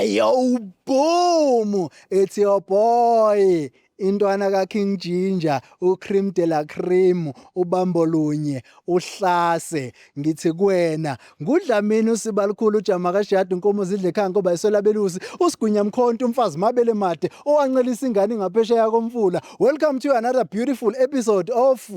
Hey yo, boom! It's your boy. Intwana ka King Ginger, uCream de la Cream, ubambo lunye, uhlase. Ngithi kuwena, nguDlamini uSibalukhulu uJama kaShadi inkomo zidle ekhaya ngoba isolabelusi, uSigwinya Mkhonto umfazi mabele made owancelisa ingane ngaphesheya komfula. Welcome to another beautiful episode of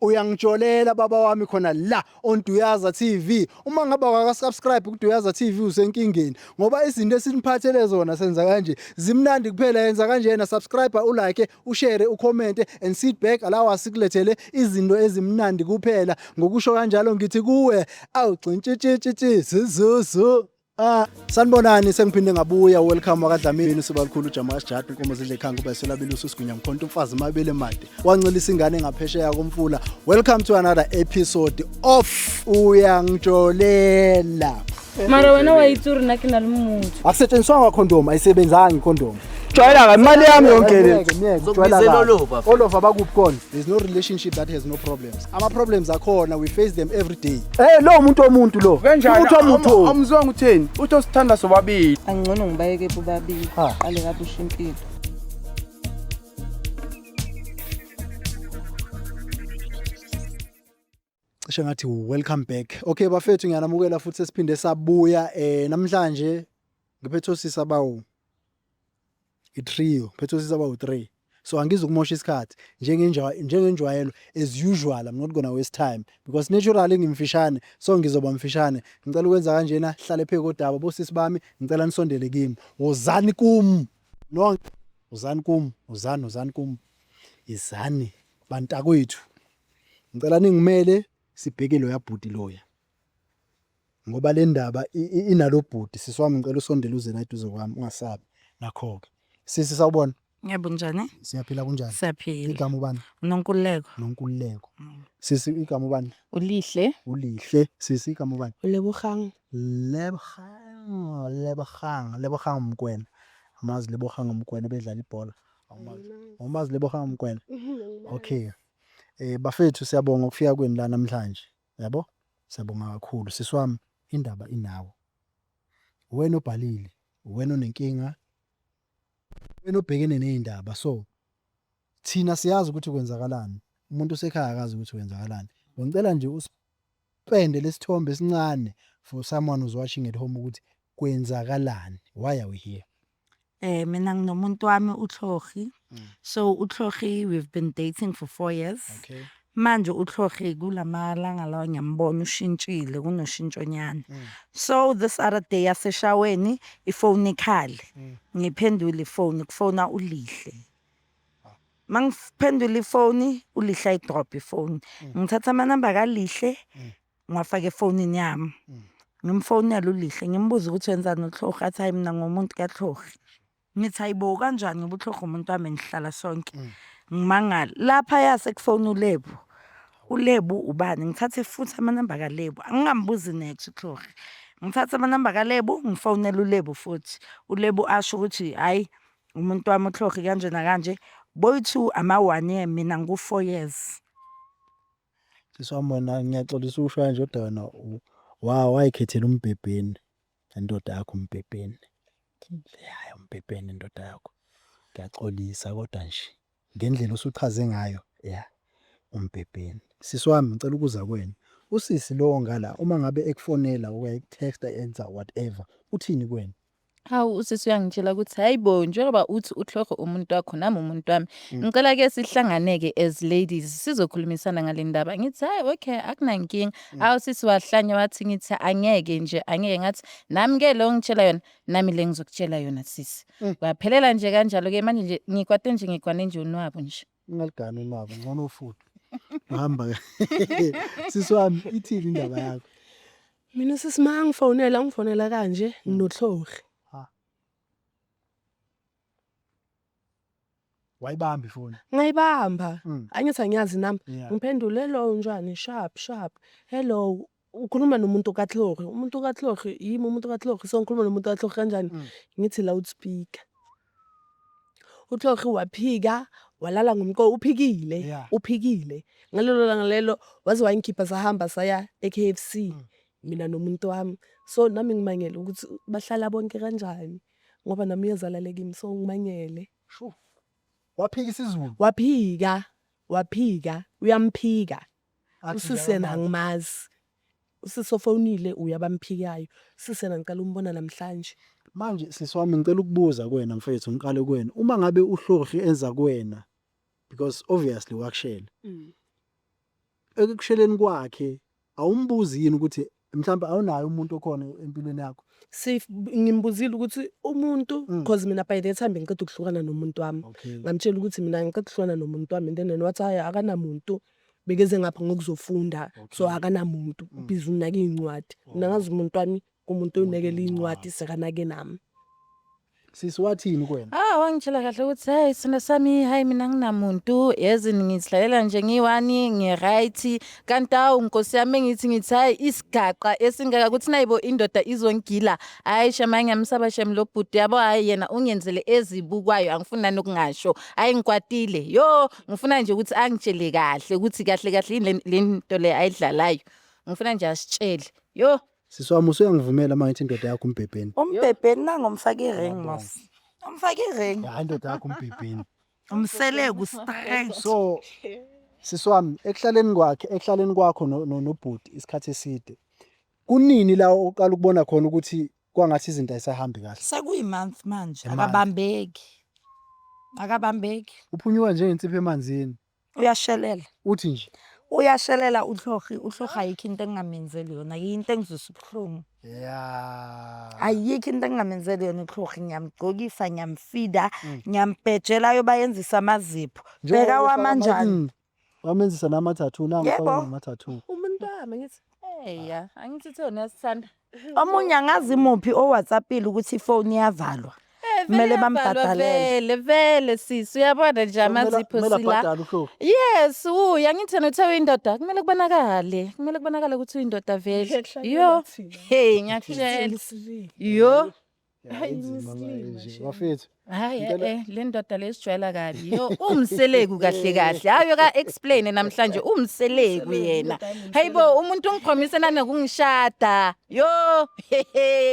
Uyangijolela baba wami khona la on Duyaza TV. Uma ngabe awaka-subscribe kuDuyaza TV usenkingeni ngoba izinto esiniphathele zona senza kanje zimnandi kuphela yenza kanjena subscribe ulike ushare ucomment and sit back allow us sikulethele izinto ezimnandi kuphela ngokusho kanjalo ngithi kuwe awu gcintshitshitshi zizuzu. Ah, sanibonani sengiphinde ngabuya welcome wakadlamini usibalukhulu uJama Sijadu inkomo zidle ekhaya ngoba isolabilusi usigwinya mkhonto umfazi mabele made wancelisa ingane ngaphesheya komfula. Welcome to another episode of Uyangijolela. Mara wena wa itse gore nna ke na le motho. Akusetshenziswanga condom, ayisebenzanga icondom. Jwayela kabi imali yami yonke le. Zokubizela olova. Olova bakuphi khona? There's no relationship that has no problems. Ama problems akhona, we face them every day. Eh lo umuntu womuntu lo. Kanjani? Umuntu womuntu. Awumzwanga utheni? Uthi osithanda sobabili. Angcono ngibayeke bobabili. Ha. Qale kabusha impilo. Cishe ngathi welcome back. Okay bafethu ngiyanamukela futhi sesiphinde sabuya namhlanje ngiphethe osisi abawu i-trio, ngiphethe osisi abawu 3. So angizukumosha isikhathi njengenjwayelo as usual I'm not gonna waste time because naturally ngimfishane so ngizoba mfishane. Ngicela ukwenza kanjena hlale phezu kodaba bosisi bami ngicela nisondele kimi. Wozani kum. Nonke wozani kum, wozani wozani kum. Izani bantakwethu. Ngicela ningimele sibheke loya bhuti loya. Ngoba le ndaba inalo bhuti sisi wami ngicela usondele uze la eduze kwami ungasabi. Nakho-ke. Sisi sawubona. Yebo njani? Siyaphila kunjani? Siyaphila. Igama ubani? Nonkululeko. Nonkululeko. Sisi igama ubani? Ulihle. Ulihle. Sisi igama ubani? Lebogang. Lebogang, Lebogang, Lebogang Mokoena. Amazi Lebogang Mokoena bedlala ibhola. Awumazi. Awumazi Lebogang Mokoena? Okay. Bafethu siyabonga ukufika kwenu la namhlanje. Yabo? Siyabonga kakhulu. Sisi wami indaba inawe. Wena obhalile, wena onenkinga, wena obhekene nezindaba. So thina siyazi ukuthi kwenzakalani. Umuntu osekhaya akazi ukuthi kwenzakalani. Ngicela nje usipende lesithombe esincane for someone who's watching at home ukuthi kwenzakalani. Why are we here? Mina nginomuntu wami uThlohi. So uThlohi we've been dating for 4 years. Okay. Manje uThlohi kulamalanga lawa ngiyambona ushintshile kunoshintshonyana. So this other day yaseshaweni ifoni ikhale. Ngiphendule ifoni kufona uLihle. Mangiphendula ifoni uLihle ayidrop ifoni. Ngithatha amanamba kaLihle ngiwafake efonini yami. Ngimfonela uLihle ngimbuza ukuthi wenzani uThlohi athi hayi mina ngumuntu kaThlohi. Ngithi hayibo kanjani ngoba uThlohi umuntu wami nihlala sonke. Ngimangala lapha yase kufona uLebo. uLebo ubani? Ngithathe futhi amanamba kaLebo. Angingambuzi next uThlohi. Ngithathe amanamba kaLebo ngifonela uLebo futhi. uLebo asho ukuthi hayi umuntu wami uThlohi kanje nakanje. Boyi-two ama-one year mina ngiku-4 years. Sisi wami wena ngiyaxolisa ukusho kanje kodwa wena wayikhethela umbhebheni indoda yakho umbhebheni. Hhayi umbhebheni indoda yakho. Ngiyaxolisa kodwa nje ngendlela osuchaze ngayo ya umbhebheni. Sisi wami ngicela ukuza kuwena. Usisi lo ngala uma ngabe ekufonela or eku-text-a enza whatever uthini kuwena? Hawu usisi uyangitshela ukuthi hayi bo njengoba uthi uThlogo umuntu wakho nami umuntu wami ngicela ke sihlanganeke as ladies sizokhulumisana ngale ndaba. Ngithi hayi okay akunankinga. Hawu sisi wahlanya wathi ngithi angeke nje angeke ngathi nami ke lo ngitshela yona nami le ngizokutshela yona sisi. Kwaphelela nje kanjalo ke manje nje ngikwate nje ngigwane nje unwabu nje. Ungaligani unwabu ngcono ufudu. Uhamba ke. Sisi wami ithini indaba yakho? Mina sisi mangifonela ngifonela kanje nginoThlohi. Ha. Wayibamba ifoni. Ngayibamba. Angithi angiyazi inamba. Yeah. Ngiphendule hello unjani sharp sharp. Hello ukhuluma nomuntu kaThlohi. Umuntu kaThlohi yimi umuntu kaThlohi so ngikhuluma nomuntu kaThlohi kanjani? Ngithi loudspeaker. UThlohi waphika walala ngomqo uphikile Yeah. uphikile. Ngalelo langa lelo waze wangikhipha sahamba saya e-KFC. Mina nomuntu wami. So nami ngimangele ukuthi bahlala bonke kanjani ngoba nami uyezalale kimi so ngimangele. Shu. Waphika isiZulu. Waphika, waphika, uyamphika. Athi Usisi yena nje angimazi. Usisi ofonile uye abamphikayo. Usisi yena ngicela umbona namhlanje. Manje sisi wami ngicela ukubuza kuwena mfethu ngiqale kuwena. Uma ngabe uHlohi enza kuwena because obviously wakushela. Ekukusheleni kwakhe awumbuzi yini ukuthi mhlawumbe awunaye umuntu okhona empilweni yakho? Sif ngimbuzile ukuthi umuntu cause mina by the time bengiqeda ukuhlukana nomuntu wami. Okay. Ngamtshela ukuthi mina ngiqeda ukuhlukana nomuntu wami and then yena wathi hhayi akanamuntu bekeze ngapha ngokuzofunda so akanamuntu ubhizi unake iy'ncwadi. Mina ngazi umuntu wami umuntu oyinakela iy'ncwadi sekanake nami. Sisi wathini kuwena? Ah, wangitshela kahle ukuthi hey sithando sami hayi mina nginamuntu yazi ngizihlalela nje ngiyi-one ngi-right kanti awu nkosi yami engithi ngithi hayi isigaqa esingaka ukuthi nayibo indoda izongigila hhayi shem hayi ngiyamsaba shem lo bhuti yabo hhayi yena ungenzele ezibukwayo angifuni nanokungasho hhayi ngikwatile yo ngifuna nje ukuthi angitshele kahle ukuthi kahle kahle yini le nto le ayidlalayo ngifuna nje asitshele yo. Sisi wami usuyangivumela uma ngithi indoda yakho umbhebheni. Umbhebheni nangu umfake i-ring mos. Umfake i-ring. Hayi indoda yakho umbhebheni. Umseleku straight. So sisi wami ekuhlaleni kwakhe ekuhlaleni kwakho nobhuti isikhathi eside. Kunini la oqala ukubona khona ukuthi kwangathi izinto ayisahambi kahle? Sekuyi-month manje A month. akabambeki. Akabambeki. Uphunyuka njengensipho emanzini. Uyashelela. Uthi nje. Uyashelela uHlohi, uHlohi ayikho into engingamenzeli yona, ayikho into engizwisa ubuhlungu. Yeah. Ayikho into engingamenzeli yona uHlohi, ngiyamgqokisa, ngiyamfida, ngiyambhejela ayobayenzisa amazipho. Bheka wamanjani. Wamenzisa nama-tattoo, nangu Yebo. ufaka nama-tattoo. Umuntu wami ngithi Eya, angithi uthi wena uyasithanda. Omunye angazi imuphi oWhatsAppile ukuthi ifoni iyavalwa. Eh, vele Kumele iyavalwa bambhadalele. Vele vele sisi uyabona nje amazipho Kumele sila. abhadale uHlohi. Yes, uya ngithi yena uthe uyindoda kumele kubonakale. Kumele kubonakale ukuthi uyindoda vele. Yo. Hey, ngiyakutshela. Yo. Ya, inzima manje. Bafethu. Hayi Ngicela- eh le ndoda lesijwayela kabi. Yo, umseleku kahle kahle. Hayi ka explain namhlanje umseleku yena. Hayibo umuntu ungipromise nanokungishada. Yo,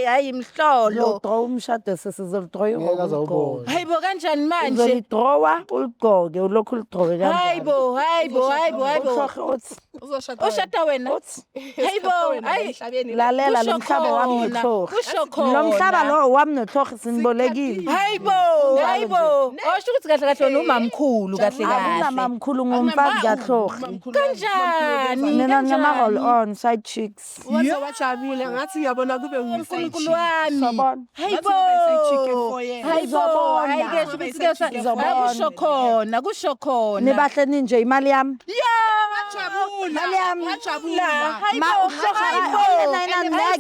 hayi mhlolo. Uzodrowa umshado sesizolidrowa Ngeke aze awubone. Hayibo kanjani manje? Uzolidrowa uligqoke ulokhu uligqoke kanjalo. Hayibo, hayibo, hayibo, hayibo. Uhlorhe uthi uzoshada Ushada wena. uthi Hayibo, hayi. lalela lo Kusho mhlaba wami khona, noHlohi. Kusho khona. Lo mhlaba lo wami noHlohi sinibolekile. Hayibo, hayibo. Osho ukuthi kahle kahle wena umamkhulu kahle kahle. Akunamamkhulu ngumfazi kaHlohi. Kanjani? Mina ngama roll Kanjani? on side chicks. Waze wajabula ngathi ngiyabona kube uNkulunkulu wami. Sabona. Hayibo. Hayibo. Hayibo, Uzobona. hayi ke sho ukuthi ke Uzobona. kusho khona, kusho khona. Nibahle ninje imali yami. Wajabula. Imali yami. Wajabula. Ma uHlohi akana nex.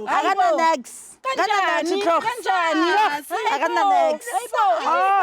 Akana nex. Akana nex Kanjani? uHlohi. Kanjani? Akana nex. Hayibo,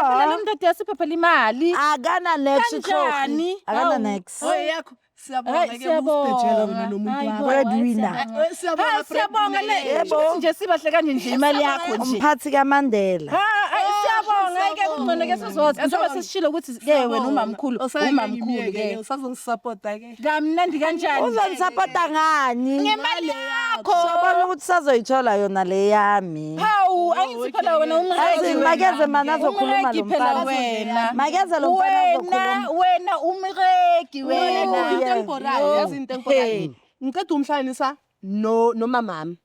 phela lo mndoda yasiphepha imali. Akana nex uHlohi. Kanjani? Akana Hawu. nex. Oye yakho siyabonga Hayi ke siyabonga. usibhejela wena nomuntu Hayibo, wakho. Breadwinner. Eh, Siyabonga Hayi siyabonga le. Yebo. Shuthi nje sibahle kanje nje imali yakho nje. Umphathi kaMandela. Ha, hayi siyabonga hayi ke kungcono ke sizowazi njengoba sesishilo ukuthi ke wena umamkhulu, umamkhulu ke. Usazongisupporta ke. Kamnandi kanjani? Uzonisapota ngani? Ngemali yakho. Sobona ukuthi sazoyithola yona le yami. Hawu, angithi phela wena umreki. Yazi makeze mana azokhuluma Umreki lo phela mfana. wena. Makeze lo mfana Wena, azokhuluma. wena umreki wena. Into engiborayo, yazi into engiborayo. Ngiqeda umhlanganisa no nomamami.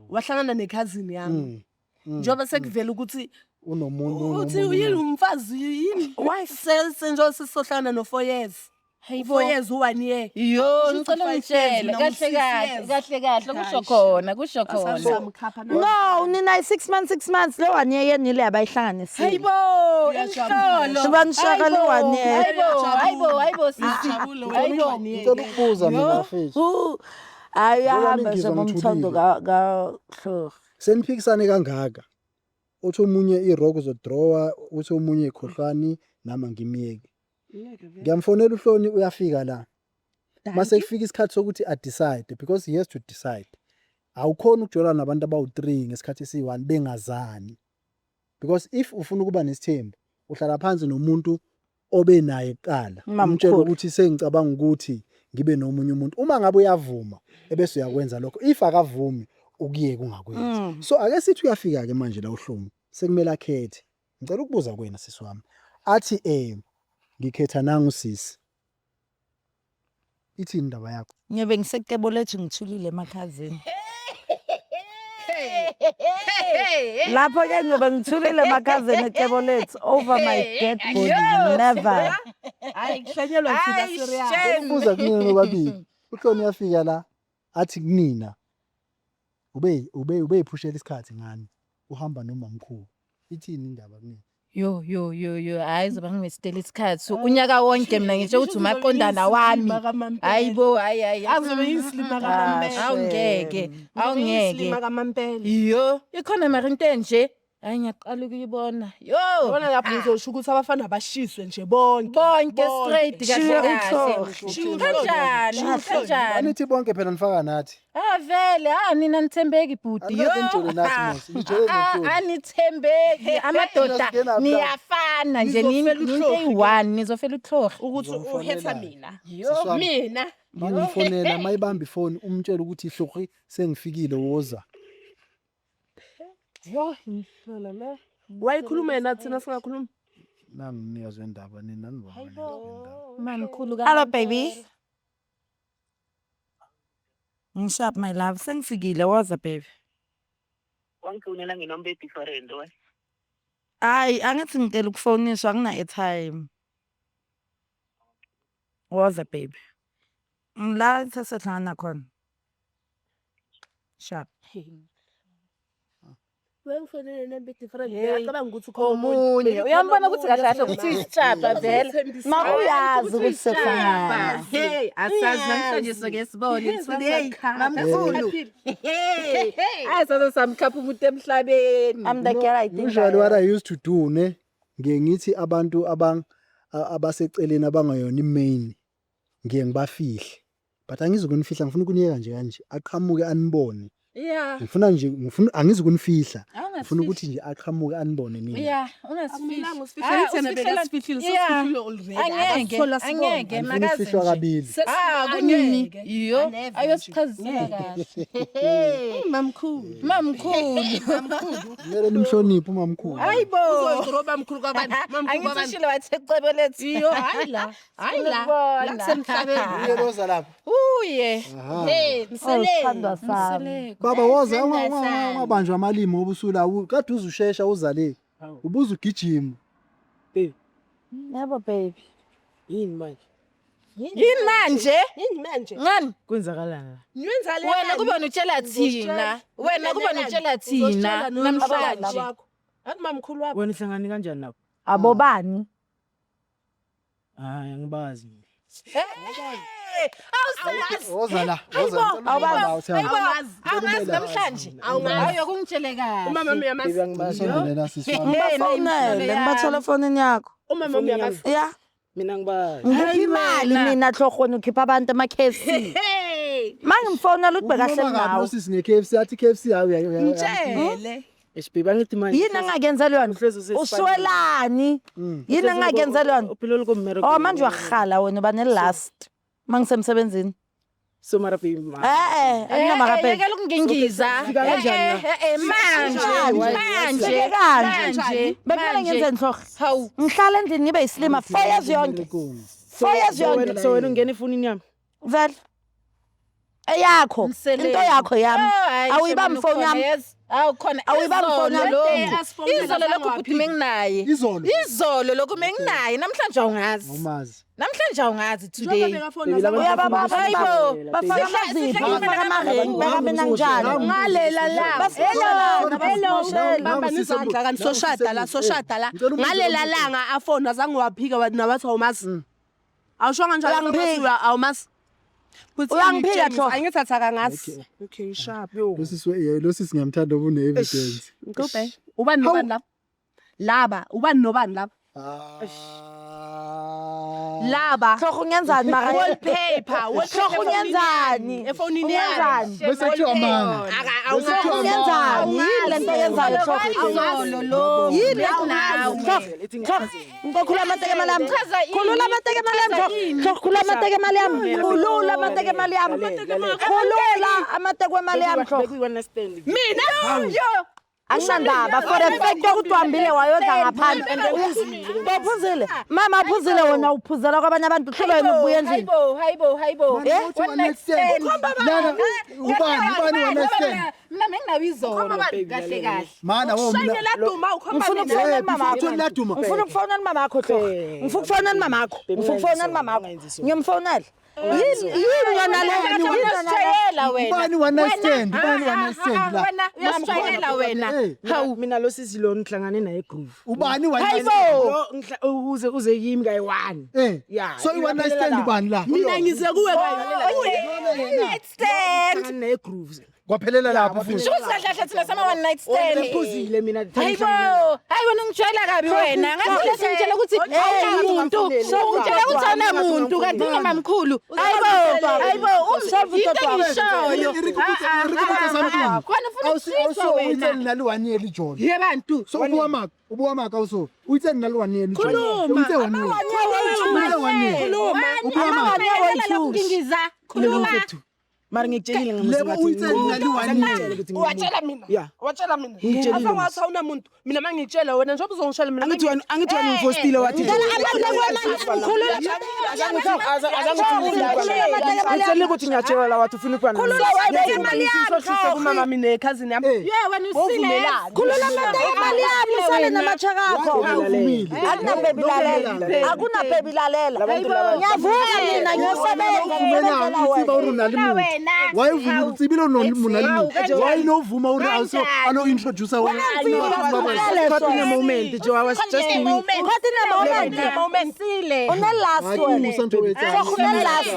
Wahlangana nekhazini yami. Njengoba sekuvela ukuthi Unomuntu uthi yini umfazi yini? Wife. Senjengoba sesizohlangana no 4 years. Hayibo. 4 years u1 year. Yo, Kusho ngicela ukuthi ungitshele five years, mina kahle ngu-six kahle years. kahle kahle kusho khona kusho khona. Asamkhapha na. No, nina 6 months 6 months le one year yeni le abayihlanganisile. Hayibo, imhlolo. Sibanishaka le one year. Hayibo, hayibo, hayibo sisi. Ujabule Hayibo. Ngicela ukubuza mina mfethu. Hu. Hayi uyahamba Njengoba nje ngomthondo ngizwa ka ka Hlohi. Seniphikisane kangaka. Uthi omunye irock uzodrawa, uthi omunye ikhohlwani nama ngimyeke. Ngiyamfonela uHloni uyafika la. Mase kufika isikhathi sokuthi a decide because he has to decide. Awukhona ukujola nabantu abawu3 ngesikhathi esiyi1 bengazani. Because if ufuna ukuba nesithembu, uhlala phansi nomuntu obe naye kuqala. Umtshele Umamkhulu. ukuthi sengicabanga ukuthi Ngibe nomunye umuntu. Uma ngabe uyavuma ebese uyakwenza lokho. If akavumi ukuyeka ungakwenzi. So ake sithi uyafika ke manje la uHlomu. Sekumele akhethe. Ngicela ukubuza kuwena sisi wami. Athi ngikhetha nangu sisi. Ithini indaba yakho? Ngiyobe ngisecebo lethu ngithulile emakhazeni. Lapho ke ngiyobe ngithulile emakhazeni ecebo lethu over my dead body never. Hayi kuhlanyelwa thina serious. Ukubuza kunina nobabili. UHloni uyafika la athi kunina ube ube ubeyiphushela isikhathi ngani uhamba nomamkhulu. Ithini indaba kunina? Yo yo yo yo, hayi zoba ngiwestela isikhathi unyaka wonke mina ngisho ukuthi umaqondana wami. Hayi bo, hayi hayi. Azobe yisilima kamampela. Awungeke, awungeke. Yisilima kamampela. Yo, ikhona mara into enje. Hayi ngiyaqala ukuyibona. Yo. Yabona lapho ngizosho ukuthi abafana bashiswe nje bonke. Bonke straight kahle Shiya kahle. uHlohi. Kanjani? Kanjani? Anithi bonke phela nifaka nathi. Ah vele, ah nina nithembeki bhuti. Yo. Anikaze nijole nathi mos. Nijole Ah, noHloni. anithembeki amadoda Singena lapha. niyafana nje Nizofela ninto uHlohi. eyi-one nizofela uHlohi. Ukuthi uhetha mina. Sisi wami, Mina. Mangimfonela mayibamba ifoni umtshele ukuthi Hlohi sengifikile woza. Yo, ngihlola la. Wayikhuluma yena thina singakhuluma. Nanginikazwe indaba nina nibona. Indaba. Mamkhulu Hello baby. Ngisharp my love sengifikile woza baby. Wangifonela ngenomba e-different we. Hayi angithi ngicela ukufoniswa angina airtime. Woza baby. La sesehlangana khona. Sharp. Wengifonela namba e-different. Ngiyacabanga ukuthi ukhona Omunye uyambona ukuthi kahle kahle ukuthi isitshaba vele. Ma uyazi ukuthi sehlangana. Hey, asazi namhlanje soke sibone today. Mamkhulu. Hey, asaze samkhapha umuntu emhlabeni. I'm the girl I think. Usually I what am. I used to do ne ngiye ngithi abantu abaseceleni abangayona imain ngiye ngibafihle. But angizukunifihla ngifuna ukuniyeka nje kanje aqhamuke anibone. Yeah. Ngifuna nje ngifuna angizukunifihla. Ngifuna Awungasifihle. ukuthi nje aqhamuke anibone nina. Yeah, ungasifihle. Akumelanga usifihle Ah, thina usifihlelani? bekasifihlile Yeah. sesifihlile already. Angeke, Akasithola sibone. angeke Angifuni makaze ukufihlwa nje. kabili. Ah, kunini? Angeke. Yo, Aneve nje. ayosichazisela kahle. Mamkhulu. Mamkhulu. Kumele nimhloniphe umamkhulu. Hayibo. Uzoyidroba mkhulu kwabantu. Mamkhulu Angithi kwabantu. ushilo wathi ecebo lethu. Iyo, hayi la. Hayi la. La kusemhlabeni. Uye loza lapha. Uye. Aha. Hey, Oh, sithandwa sami. Baba woza ungabanjwa amalimi ngoba usula kade uzushesha uza le. Ubuza ugijima. Yebo baby. Yini manje? Yini manje? Yini manje? Ngani? Kwenzakalani? Niwenza le. Wena kuba nutshela thina. Wena kuba nutshela thina namhlanje. Athi mamkhulu wakho. Wena uhlangane kanjani nabo? Abobani? Hayi angibazi mina. Hey, awusazi. Woza la. Woza. Awubazi. Awubazi. Awungazi namhlanje. Awungazi. Awuyokungitshele kahle. Umama uyamazi. Baby angibazi. Sondela sisi wami. Ngibafonele, ngibathole efonini yakho. Umama uyamazi. Yeah. Mina angibazi. Ngiphi imali mina Hlohweni ukhipha abantu ema-KFC. Mangimfonela uthi bekahleli Ukhuluma kabi nawe. nosisi nge-KFC athi KFC hayi uya. Mtshele. Eish baby angithi manje. Yini engakenzela yona? Uhlezi usespanini. Uswelani? Yini engakenzela yona? Uphilele kommereko. Oh manje uyahala wena uba ne-last. Mangisemsebenzini. So mara baby ma. Eh eh anginamakaphela. Yekela ukungingiza. Fika kanjani la? Eh manje manje. Fike kanje. Manje. Bekumele ngenzeni Hlohi? Hawu. Ngihlala endlini ngibe yisilima 4 years yonke. 4 years yonke. So wena ungena efonini yami. Vele. Eyakho. Into yakho yami. Awuyibambi ifoni yami. Awu khona. Awuyibambi ifoni yami. Izolo lokhu bhuti menginaye. Izolo. Izolo lokhu menginaye namhlanje awungazi. Awumazi. Namhlanje awungazi today. Uyababapha Hayibo. bafaka amazipho, bafaka amaringi, beka mina njalo. Ngalela la. Basimoshela, basimoshela. Bamba izandla kanti soshada la soshada la. Ngalela langa afona azange waphika wathi nawathi awumazi. Awushonga njalo Uyangiphika. awumazi. Futhi Uyangiphika, Hloh. Angithatha kangazi. Okay, sharp yo. Lo sisi ngiyamthanda ubune evidence. Ngikubhe. Ubani nobani laba? Laba, ubani nobani laba? Laba. Tlhogo ungenzani mara? Wallpaper, wallpaper. Tlhogo ungenzani? Efonini yami. Ungenzani? Bese kuthiwa amanga. Bese Tlhogo kuthiwa ungenzani? Yini lento oyenzayo Tlhogo? Izolo lo. Yini lento Tlhogo, ngikhulula amateke emali yami. Chaza ini? Khulula amateke emali yami. Chaza ini? Tlhogo, khulula amateke emali yami. Khulula amateke emali yami. Khulula amateke emali yami Tlhogo. Bekuyi-one night stand. Mina Ashandaba for the fact yokuthi uhambile wayodla ngaphandle. Uphuzile. Mama uphuzile wena uphuzela kwabanye abantu uhlulwe yena ukubuya endlini. Hayibo, hayibo, hayibo. Manje uthi one night stand. Lana ubani ubani one night stand? Mina benginawo izolo kahle kahle. Mana wo mina. shayela duma ukhomba Ngifuna mina. ukufonela Eh, mama before wakho. uthole laduma. Ngifuna ukufonela mama wakho Tlhogo. Ngifuna ukufonela mama wakho. Ngifuna ukufonela mama wakho. Ngiyomfonela. Yini yini yona le? Yini yona le? Uyasijwayela wena. Ubani one night stand? Ubani one night stand la? Wena uyasijwayela wena. Eh, Hawu mina lo sisi lo ngihlangane naye egroove. ubani one night stand? Lo uze kimi kayi-one. Eh. Yeah, So i one night stand ubani la? Mina ngize kuwe Lona yena. Ngihlangane naye egroove. Kwaphelela lapho futhi. Sho ukuthi kahle kahle thina sama one night stand. Ngiphuzile mina. Hayibo, hayi wena ungijwayela kabi wena. Ngathi lesi ngitshela ukuthi awunamuntu. Ungitshela ukuthi awunamuntu kanti ungamamkhulu. Hayibo, hayibo, into engishoyo. Irikubutse something. Khona ufuna Awusi ukushiswa awuso wena. uyitse nina le one year lijolo. Ye bantu. So ubuwa maka, ubuwa maka awuso. Uyitse nina le one year lijolo. Uyitse one year. Uyitse one year. Ubuwa maka. Ngingiza. Khuluma. Mara ngikutshelile Lebo uyitse nina le one year. Watshela mina. Yeah. Watshela mina. Ngikutshelile Asa wathi awunamuntu. Mina mangitshela wena njengoba uzongishela mina. Angithi wena angithi wena ungifostile wathi. Ngitshelile ukuthi ngiyatshela la wathi ufuna ukuba nami. Khulula amateke emali yami Shisa kumama mina ekhazini yami. Eh. Ye wena usile. Khulula amateke emali yami usale namatheka akho. Uvumile. Akunababy lalela. Akunababy lalela. Ngiyavuka mina ngiyosebenza Uvumelana ngisebenzela utsiba wena. uri una le motho. Why uvumile utsibile o mona le motho? Why no vuma uri also ano introduce wena? Caught in a moment, Joe. I was just doing. Caught in a moment. Moment. Sile. Une last wena. Ayinto Une last.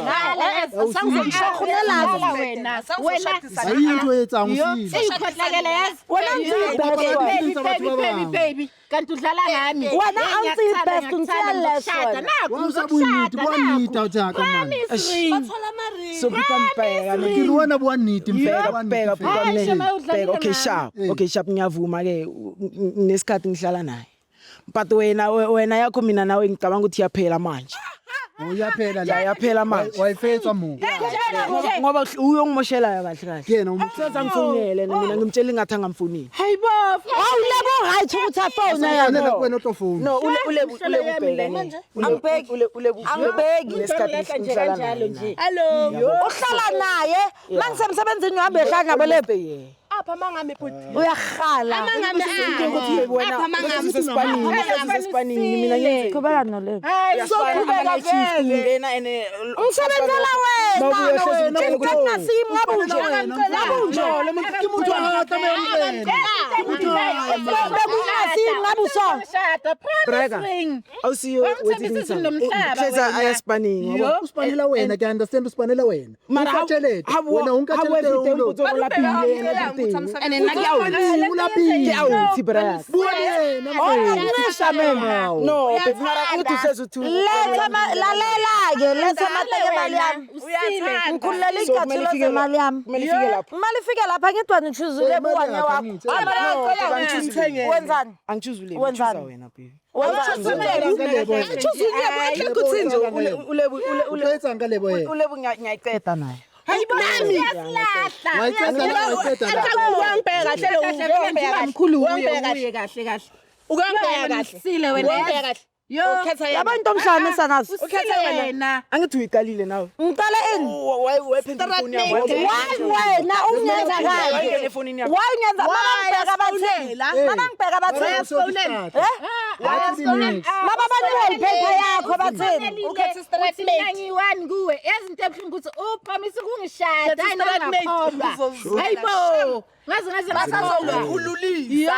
Une last. Wena. Wena. Ayinto etsang usile. Seyikhohlakele yazi. Wena ngitsibest Baby, wena. baby, baby, baby. Kanti udlala ngami. Wena awusiyi best, ngisiya less wena. Wa o sa bue nnete, bua nnete ha o tsaka man. So bhuti Ke re wena bua nnete mfela, bua bheka nnete bheka fela. bhuti Shema, udlalile bheka okay ngami. sharp okay sharp ngiyavuma ke nesikhathi ngihlala naye but wena wena yakho mina nawe ngicabanga ukuthi iyaphela manje. Oh, iyaphela la. Iyaphela manje. Wayifetsa mo. Ngoba uyongimoshela kahle kahle. Ke yena umuntu. Seza ngifonele mina ngimtshela ingathi angamfoneli. Hayibo. Awu lebo right ukuthi afone yena. Wena wena o tlo phone. No ule ule ule ubheka ne. Angibheki. Ule ule Angibheki. Nesikhathi ngihlala naye. nje. Hello. Uhlala naye mangisemsebenzini uhambe ehlala nabo lebo. Apha mangami bhuti. Uyahala. Mangami Wena apha mangami. sesipanini mina ngenze. Qhubeka nolebo. Soqhubeka vele. Ngena ene Ungisebenzela wena. Mawubuya hlezi ngitshela ukuthi- Ngingasimi ngabe unje. Ngabe unje. No, le motho ke motho a tlameha ho kena. Ke motho a Bekungasimi ngabe usona. Shada, promise Breka. ring. Awusiyo Wangithembisa izinto nomhlaba Hleza wena. ayasipanini Yo. O spanela wena, ke understand o spanela wena. O Mara nka tjhelete. Wena o nka how tjhelete everything o lo- ukuthi ulapile and everything. And then O lapile. Ke out bra. Bua le yena mfethu. Uncisha mina. No, but mara angithi uhlezi uthi Letha lalela ke letha amateke emali yami. Usile. Ngikhululela So, kumele iy'cathulo ifike zemali yami. kumele ifike lapho. Imali ifike lapha ngithi wena uchoose Eh, ulebo imali wanye yakhe wakho. angithi. Wenzani? Angichoose ulebo, Wenzani? choose wena baby. Wenzani? Choose ulebo, enhle kuthi nje ulebo O tlo etsang ka lebo yena? ulebo ngiyayiceda naye. Nami. Wa e qeta la, wa e qeta la. Uyangibheka kahle lo uyangibheka kahle. Mkhulu Uyangibheka kahle. uye kahle kahle. Uyangibheka kahle. Usile wena. Uyangibheka kahle. Yo. Ukhetha yena. Yabo into omhlanganisa nazo. Usile wena. Angithi uyiqalile nawe. Ngiqale ini? Wayephendula ifoni yakho. Why wena ungenza kanje? Wayengena efonini yakho. Why ungenza mama ngibheka bathini? Mama ngibheka bathini? Eh? Mama abantu wallpaper yakho bathini? Ukhetha i-straight Uthi mate. mina ngiyi-one kuwe. Yazi into ebuhlungu ukuthi upromise ukungishada. Hayi Khetha i-straight mate. nangakholwa. Hayibo. Ngaze ngaze ngakholwa. Basazokukhululisa. Yo.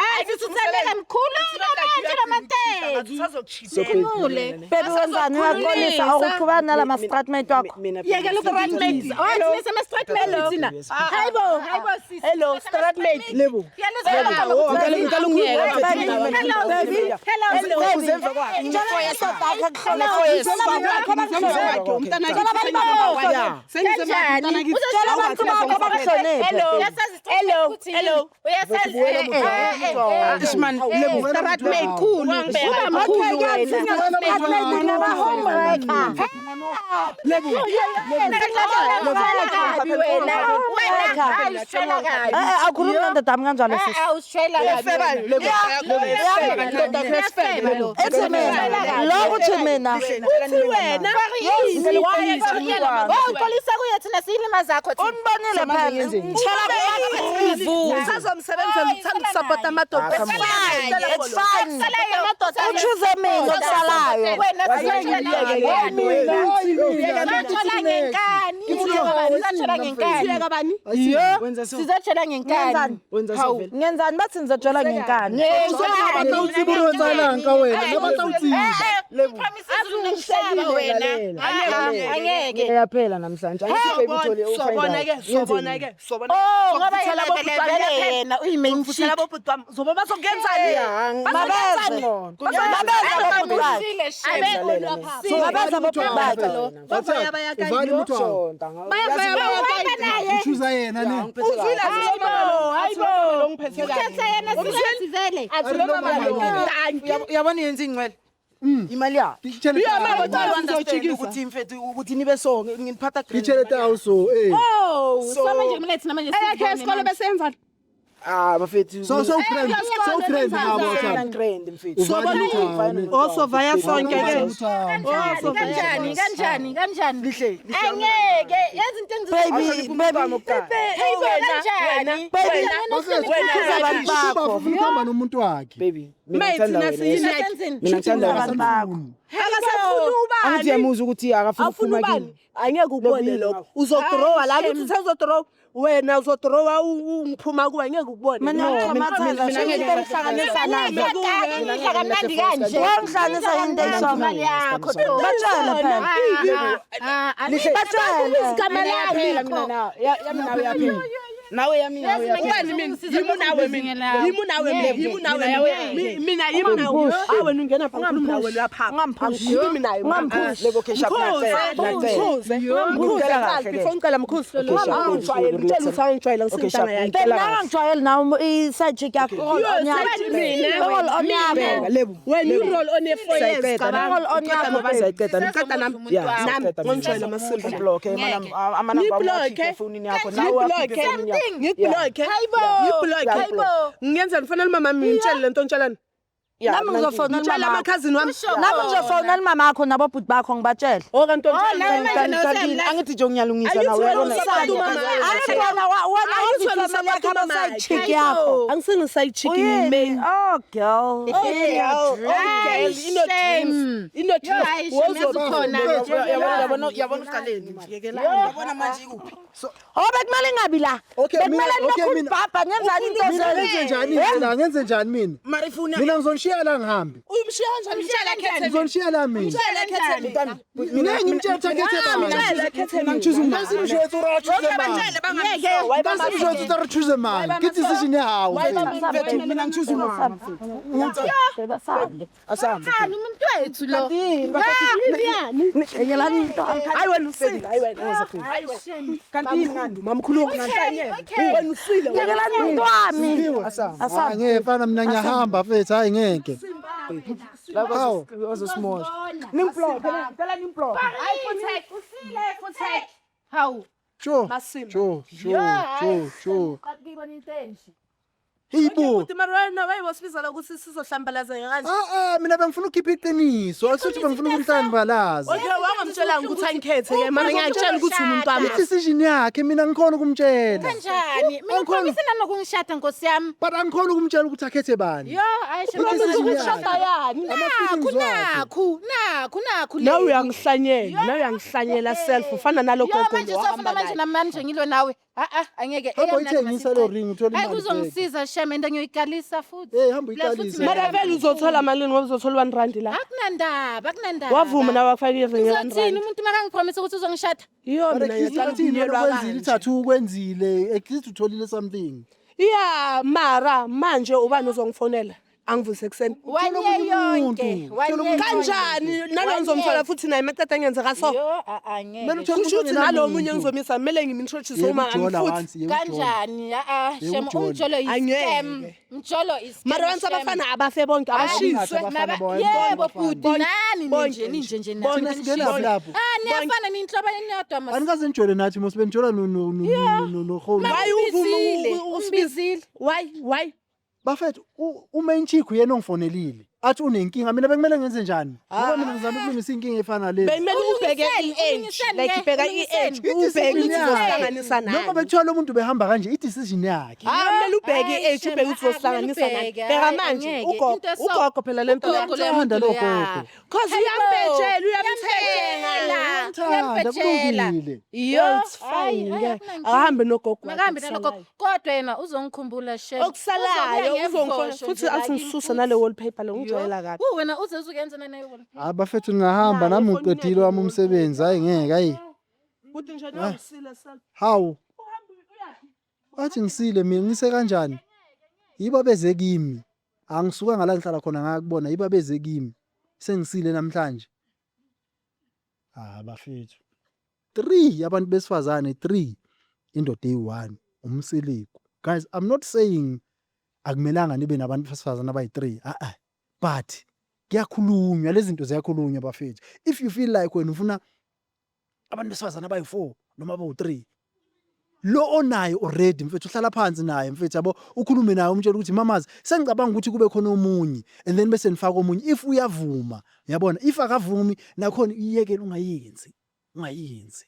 Hayi Sithuthele mkhulu manje lamateki. Sikhumule. Baby wenzani uyaxolisa awuqhubani nalama statement wakho. Yekela ukuratmate. Oh, thina sama statement thina. Hayibo, hayibo sisi. Hello, statement. Lebo. Hello, hello. Ishman Lebo. Eh akhulumi nendoda yami kanjalo sisi. Ethi mina lo uthi mina Uxolisa kuye thina siyilima zakho thina. Unibonile phela ngitshela Usazomsebenzela uthanda ukusapota amadoda. It's fine. Uchoose mina okusalayo. Wena sizothola ngenkani. Sizothola ngenkani. Wenza so. Sizothola ngenkani. Wenza so vele. Ngenzani bathi ngizotshela ngenkani. Batla o tsebe hore o etsahalang ka wena. Ne batla o tsebe. Promises wena. Angeke. Iyaphela namhlanje. Angithi baby uthole u find Sobona out. ke, sobona ke, sobona. Oh, ngoba yena vele vele yena uyi-main chick. Futhela bobhuti wami. Zoba bazokuyenzani? Mabeze. Mabeze bobhuti bakhe. Mabeze bobhuti bakhe. Uvale umuntu wakho. Uchoose yena ne. Uzwile hayibo. Ukhethe yena sithi vele. Uyabona yenza ingcwele. Imali yakhe. Ditjhelete ya hao. Ukuthi mfethu ukuthi nibe so nginiphatha grand. Ditjhelete ya hao so eh. Oh, so manje kumele thina manje Eyakhe yesikole bese yenzani? Ah bafethu. So so friend, so friend ngabo thanda. Grand mfethu. Uvale umuntu wakho. Osovaya sonke ke. Kanjani kanjani kanjani? Lihle. Angeke yazi into Baby, baby. Hey kanjani? Baby, choose abantu bakho. Ufuna ukuhamba nomuntu wakhe. Baby, mina Mate, ngithanda thina wena. siyini? Mina ngithanda wena. Abantu bakho. Akasafuni ubani. Angithi uyamuzwa ukuthi akafuni Awufuni ukuphuma ubani? kimi. Angeke ukubone lokho. Uzodrowa la uthi usazodrowa. Wena uzodrowa ungiphuma kuwe angeke ukubone. Mina ngixhamathela into engihlanganisa nazo. Ngidla kamnandi kanje. Wangihlanganisa into eyisona. Imali yakho. Batshele phela. Batshele. Igama lami. Yaphela mina nawe. Yami nawe yaphela. Nawe yami nawe yaphela. Ubani mina? Yimi nawe mina. Yimi nawe mina. Yimi nawe mina. Mina yimi nawe. Ah wena ungena pha ngikhuluma nawe wena uyaphapha. Angikhulumi naye. Ungamphushi. Lebo okay sharp ngiyacela. Mkhuze. Ngicela Mkhuze kahle ke. before ngicela mkhuze. Okay, sharp. Angijwayele ngitshela ukuthi angijwayele Okay, ngisintanga sharp. yakhe. Baby nakangijwayeli nawe i-side chick yakho. Roll on yakho. Mina. Roll on yakho. Lebo. When you roll on a 4 years Sayiqeda cabanga. Roll on yakho. baby. Sayiqeda. Ngiqeda nami. Yeah, Nami sayiqeda mina. ngongijwayele amasimba. Ngiblock amanamba Ngiblock. efonini yakho nawe Ngiblock. akhiphe efonini yakho. Ngikublock. Hayibo. Ngikublock. Hayibo. Ngiyenzani fanele mama ngitshele lento ngitshelani. Yeah, Nami ngizofonela Ngitshela mama. amakhazini wami. Nami ngizofonela mama akho nabobhuti bakho ngibatshele. Oh kanti Kanti angithi nje ngiyalungisa nawe uyabona. Angithi wena wena Angithi wena wazi family yakho usapota aba side umama. chick yakho. Angisingi side chick Uyini? main. Oh girl. Oh girl, oh girl, ino dreams. Ino dreams. Hayi, shame, yazi ukhona. Yabona yabona uqaleni manje. Yabona manje ikuphi? Oh bekumele ingabi la. Okay, mina- Bekumele okay, nilokhu mina- nibhabha nenzani into Mina ngenze njani mina? Ngenze njani mina? Mara ifuna Mina ngizonishiya la ngihambe. Umshiya kanjani umtshela khethe. Ngizonishiya la mina. Umtshela khethe mina. Mina ngimtshela ukuthi akhethe bani. Umtshela khethe mina. Nka se mo jwetse hore a choose mang. Nka se mo jwetse hore a choose mang. Ke decision ya hao. mfethu mina ngichoose umama. Asambe. Kanti umuntu wethu lo. Hayi wena usile, hayi wena. Hayi wena. Kanti yini ngani? Mamkhulu wokunanhlanyela. Wena usile. Yekelani umuntu wami. Asambe. Hayi ngeke mfana mina ngiyahamba mfethu hayi ngeke. Hawu bazosimosha. Nimblock, ngicela nimblock. Hayi futhi usile futhi. Hawu. Sure. Masimba. Sure, sure, sure, sure. Hey bo. Uthi mara wena wayebosibizela ukuthi sizohlambalazeka kanje. Ah ah mina bengifuna ukukhipha iqiniso. Akusuthi bengifuna ukumhlambalaza. Okay, wangamtshela ukuthi angikhethe ke mara ngiyakutshela ukuthi umuntu wami. I-decision yakhe mina ngikhona ukumtshela. Kanjani? Mina Angikhona. upromise nanokungishada nkosi yami. But angikhona ukumtshela ukuthi akhethe bani. Yo, hayi shame. I-decision yakhe. Yani. Ama-feelings wakhe. Nakhu, nakhu, nakhu le. Nawe uyangihlanyela, nawe uyangihlanyela self ufana nalo Yo gogo manje lo sofuna ohamba manje naye. namanje ngilo nawe. Ah ah, angeke. Hamba Eyami nathi uyithengisa lo masiqede. ring uthole Hayi imali. back. kuzongisiza shem and ngiyoyikalisa futhi. Hey, hamba Plus futhi uyikalise. mina- Mara vele uzothola malini ngoba uzothola 1 rand la. Akunandaba, akunandaba. Wavuma nawe wakufaka i-ring ye 1 Uzothini rand. umuntu makangipromise ukuthi uzongishada? Iyo But mina at least ngiyaqala uthini ukuvunyelwa ukwenzile kanje. i-tattoo ukwenzile at least utholile something. Yeah, mara manje ubani uzongifonela? Angivuse ekuseni. One omunye year yonke. umuntu. One Uthola year omunye Kanjani yonke. nalo One ngizomthola year. futhi naye maqeda ngenze kaso. Yo, ah, ah, angeke. Kumele uthole Kusho umuntu ukuthi nalo omunye ongenamuntu. ngizomisa kumele ngim-introduce Yeke uma ukujola futhi. once, yeke ukujola. Kanjani? Ah ah, Yeke shem ukujola. umjolo is scam. Angeke. Mjolo is scam. Mara once shem. abafana abafe bonke Hayi, abashiswe. Abafana bonke. Yebo bhuti, Bonke. nani Bonke ninje ninje nje Bonke. Thina singena lapho. Ah, niyafana ninhlobo eniyodwa mas. Anikaze nijole nathi mos benjola no no no no no no. Why uvuma Umbizile, umbizile? Why? Bafethu umain chick uyena ongifonelile. Athi unenkinga mina bekumele ngenze njani? Ngoba mina ngizama ukulungisa inkinga efana nalezi. Bekumele ubheke Ulungiseni, i-age, ulungiseni like ke, ibheka ulungiseni. i-age, ubheke ukuthi uzohlanganisa nani. Noma bekuthiwa lo muntu behamba kanje i-decision yakhe. Ah, kumele ubheke Hayi, i-age, shem, ubheke ukuthi ah, uzohlanganisa kumele nani. ubheke, Bheka hayi, manje angeke. ugogo, Into eso- ugogo phela lento ugogo leyo. leyo Uyamthanda muntu lo leya. gogo. Cause Hayibo, uyambhejela, uyamthenga. Uyamthanda, uyambhejela. kulungile. Yo, It's fine, hayi, yeah. akunankinga. Akahambe nogogo wakhe Makahambe nalogogo. okusalayo. Kodwa yena uzongikhumbula shem. Okusalayo Uzobuya uzongifona ngevosho futhi nje la athi kimi ngisuse futhi. nale wallpaper le Yo. ngijwayela kabi. Wu, wena uze uzukenza nayo wallpaper. Hayi bafethu ngingahamba Naye nami efoni ngiqedile yakhe wami umsebenzi. Hayi ngeke hayi. Kuthi nje ngisile sel. Hawu. Athi ngisile mina ngise kanjani? Yibo beze kimi. Angisuka ngala ngihlala khona ngakubona yibo beze kimi. Sengisile namhlanje. Ah bafethu. 3 abantu besifazane 3 indoda eyi1 umsiliku. Guys, I'm not saying akumelanga nibe nabantu besifazane abayi3. Ah ah. But kuyakhulunywa lezi zinto ziyakhulunywa bafethu. If you feel like wena ufuna abantu besifazane abayi4 noma abawu3 lo onayo already mfethu uhlala phansi naye mfethu yabo ukhulume naye umtshela ukuthi mamazi sengicabanga ukuthi kube khona omunye and then bese nifaka omunye if uyavuma uyabona if akavumi nakhona iyekele ungayenzi ungayenzi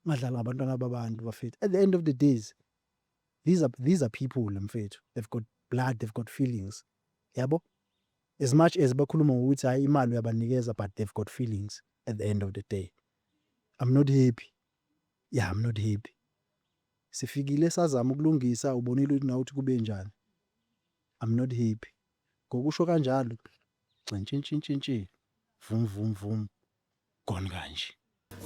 ungadlali ngabantwana babantu bafethu. At the end of the days these are people mfethu, they've got blood, they've got feelings yabo. As much as bakhuluma ngokuthi hayi imali uyabanikeza, but they've got feelings at the end of the day. I'm not happy, yeah, I'm not happy. Sifikile sazama ukulungisa ubonile ukuthi nawe ukuthi kube njani. I'm not happy ngokusho kanjalo. Ntshintshintshintshi vum vum vum gone kanje.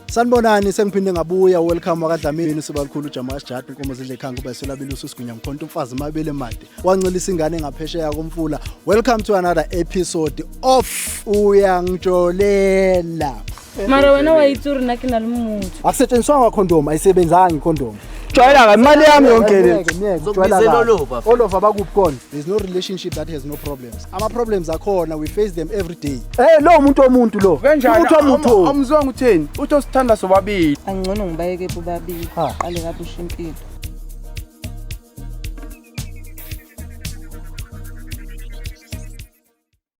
Sanibonani, sengiphinde ngabuya. Welcome wakadlamini uSibalukhulu Jamas Jadu inkomo zidle ekhaya kuba isolabili ususigunya mkhonto umfazi mabele made wancelisa ingane ngaphesheya komfula. Welcome to another episode of Uyangijolela. Mara wena wa itse gore nna ke na le motho. Akusetshenziswanga condom, ayisebenzanga icondom. Jwayela kabi imali yami yonke le. Zokubizela olova. Olova bakuphi khona? There's no relationship that has no problems. Ama problems akhona, we face them every day. Eh lo umuntu womuntu lo. Kanjani? Umuntu womuntu. Awumzwanga utheni? Uthi osithanda sobabili. Angcono ngibayeke bobabili. Ha. Qale kabusha impilo.